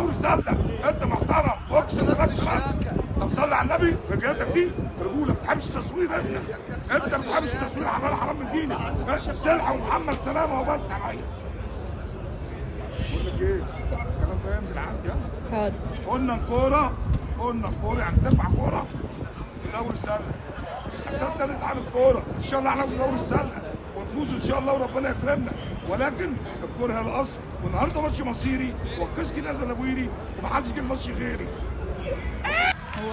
دوري سله، انت محترم، اقسم بالله. طب صلي على النبي، رجالتك دي رجوله، ما بتحبش التصوير انت، انت ما بتحبش التصوير، حلال حرام من دينك. سلحه ومحمد سلامه وبس يا ريس. بقول لك ايه؟ الكلام ده ينزل عندي. يلا حاضر. قلنا الكورة، قلنا الكورة يعني ترفع كورة لدوري السلة. اساس نادي اتحاد الكورة، ان شاء الله هناخد دوري السلة ونفوز ان شاء الله وربنا يكرمنا، ولكن الكورة هي الاصل. والنهارده ماتش مصيري، والكشك نازل ابو ومحدش يجيب ماتش غيري. هو